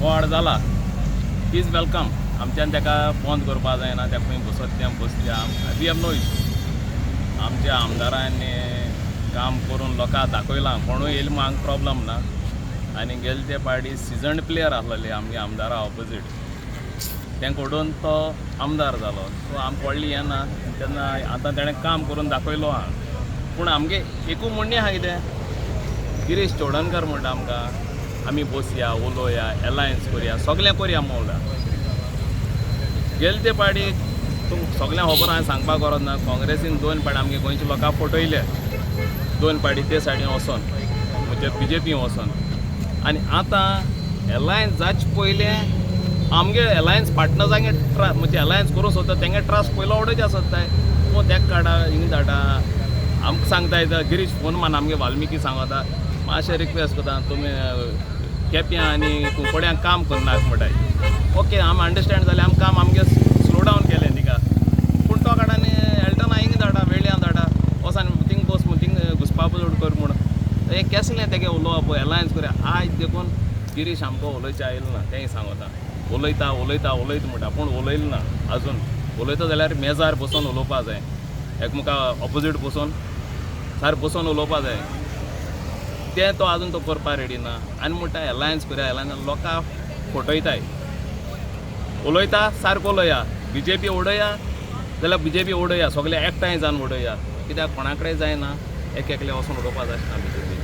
गोवाड जाला, is welcome. आमच्यान ताका बंद करपा जायना. त्या खंय बसत तें बसल्या, we have no issue. आमच्या आमदारांनी काम करून लोकांक दाखयलां. कोणूय येयले म्हूण हांगा प्रॉब्लम ना. आनी गेले ते पार्टी सिजन्ड प्लेयर आसलेले आमगे आमदारा ऑपोजीट, तेंका उडोवन तो आमदार जालो. सो आमकां व्हडली हें ना. तेन्ना आतां तेणें काम करून दाखयलो आहा. पूण आमगे एकू म्हणणें आहा कितें, गिरीश चोडणकर म्हणटा आमकां, आमी बसया, उलोवया, एलायन्स करया, सगळें करया म्हणला. गेले ते पार्टी तुमकां सगळें खबर, हांवें सांगपाक गरज ना. काँग्रेसीन दोन पाटी आमगे गोंयच्या लोकांक फटयले. दोन पाटी ते सायडीन वचोन, म्हणजे बीजेपी वचोन. आनी आतां एलायन्स जाचे पयलें आमगे एलायन्स पार्टनर्सांगे ट्रा म्हणजे एलायन्स करूंक सोदता, तेंगे ट्रस्ट पयलो उडोवचे सोदताय. तूं तेका काडा, हिंग धाडा, आमकां सांगताय. गिरीश फोन मान आमगे वाल्मिकी सांगता, मातशें रिक्वेस्ट करता, तुमी केप्यां आनी कुंकड्यांक काम करनाक म्हणटाय. ओके, आमी अंडरस्टँड जालें. आमी काम आमगे स्लो डावन केलें तिका. पूण तो काडा आनी एल्टना हिंग धाडा, वेळ्यां धाडा, वच आनी थिंग बस म्हूण, थिंग घुसपा चड कर म्हूण. हें केसलें तेगे उलोवप? एलायन्स करया आयज देखून गिरीश आमकां उलोवचें आयलें ना. तेंय सांगता, उलयता उलयता उलयता म्हणटा, पूण उलयलें ना अजून. उलयता जाल्यार मेजार बसून उलोवपा जाय, एकमेका ऑपोजीट बसून सारकें बसून उलोवपा जाय. तें तो अजून तो करपा रेडी ना. आनी म्हणटा एलायन्स करया, एलायन्स. लोकांक फटयताय. उलयता सारको उलया. बीजेपी उडया जाल्यार बीजेपी उडया, सगळे एकठांय जावन उडया. कित्याक कोणा कडेन जायना, एक एकले वचून उडोवपा जायना बीजेपी.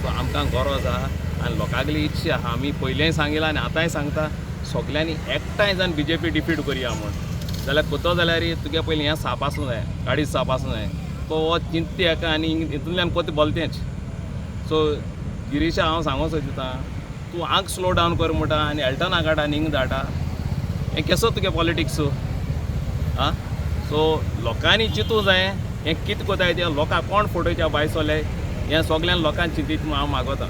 सो आमकां गरज आहा आनी लोकांगली इच्छा आहा. आमी पयलेंय सांगिलां आनी आतांय सांगता, सगल्यांनी एकठांय जावन बीजेपी डिफीट करया म्हूण. जाल्यार कोतो जाल्यार तुगे पयलीं हें साप आसूं जाय, गाडी साप आसूं जाय. तो हो चिंतता एका आनी हितूंतल्यान कोत बोलतेंच. सो गिरीशा, हांव सांगूंक सोदता, तूं आंग स्लो डावन कर म्हणटा आनी एल्टना काडा आनी हिंग धाडटा. हें केसो तुगे पॉलिटिक्स आं? सो लोकांनी चिंतूं जाय, हें कितें कोताय तें. लोकांक कोण फटोवच्या बायसोले, हें सगळ्यां लोकांक चिंतीत म्हूण हांव मागोता.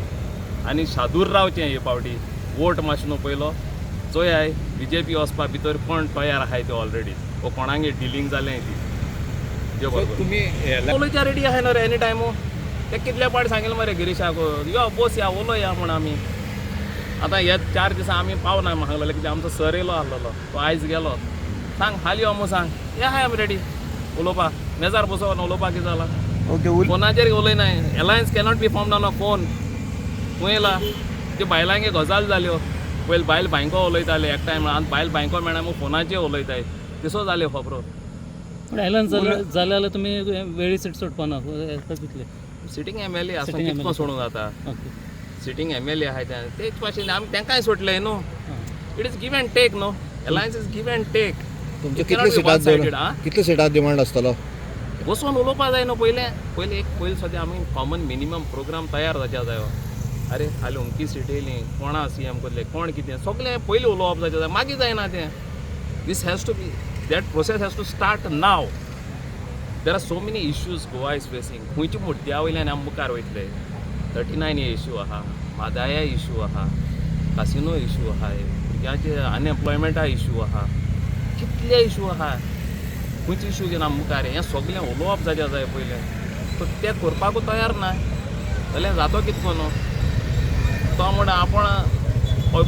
आनी शादूर रावचें हे फावटी. वोट मातशें न्हू पयलो चोयाय, बीजेपी वचपा भितर कोण तयार आहाय ते ऑलरेडी वो कोणागे डिलींग जालें ती. देव बरें करूं. तुम्ही उलोवच्या रेडी आहाय न्हू रे एनी टायमू. ते कितले पाट सांगिल्लें मरे गिरीशाक, यो बस या, उलोवया म्हूण. आमी आतां ह्या 4 दिसां आमी पावना सांगलेलें, कित्याक आमचो सर येयलो आसलेलो, तो आयज गेलो. सांग, हाली यो म्हूण सांग. हे आहाय आमी रेडी उलोवपा. मेजार बसोन उलोवपा कितें जालां? ओके. फोनाचेर उलयनाय. Alliance cannot be formed on a phone. खंय येयला त्यो बायलांगे गजाल जाल्यो. पयलीं बायल बायंको उलयताले एकठांय म्हणून, आतां बायल बायंको मेळना म्हूण फोनाचेर उलयताय. तसो जाल्यो खबरो. पूण एलायन्स जालें जाल्यार तुमी वेळी सीट सोडपाना तितले? सिटींग एमएलए आसा. Sitting कितको MLA. सोडूंक जाता? सिटींग एमएलए आहाय ते तेच भाशेन आमी तांकांय सोडलें न्हू. It is give and take न्हू. Alliance is give and take. तुमचे कितले सिटां, कितले सिटां डिमांड आसतलो? बसून उलोवपा जाय न्हू पयलें. पयलें एक पयलीं सद्या आमी कॉमन मिनिमम प्रोग्राम तयार जावच्या जायो. अरे, हाली अमकी सीट येयली, कोणा सीएम करले, कोण कितें, सगळें पयलीं उलोवप जावचें जाय. मागीर जायना तें. This has to be that process has to start now. There are so many issues Goa is facing. खंयच्या मुद्द्या वयल्यान आमी मुखार वयतले? 39 इशू आहा, म्हादाया इशू आहा, कासिनो इशू आहा, भुरग्यांचे अनएम्प्लॉयमेंटा इशू आहा, कितले इशू आहा. खंयचे इशू घेवन आमी मुखार? हें सगळें उलोवप जावचें जाय पयलें. सो तें करपाकू तयार ना जाल्यार जातो कितें करून? तो म्हणटा आपूण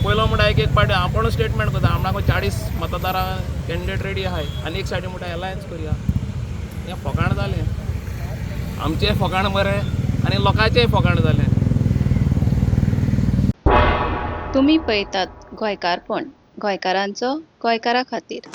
पयलो म्हणटा, एक एक पाटी आपूण स्टेटमेंट करता, आपणाक 40 मतदारां कॅन्डिडेट रेडी आहाय. आनी एक सायडीन म्हणटा एलायन्स करया. हें फोकाण जालें. आमचें फोकाण मरे आनी लोकांचेंय फोकाण जालें. तुमी पळयतात गोंयकारपण, गोंयकारांचो गोंयकारा खातीर.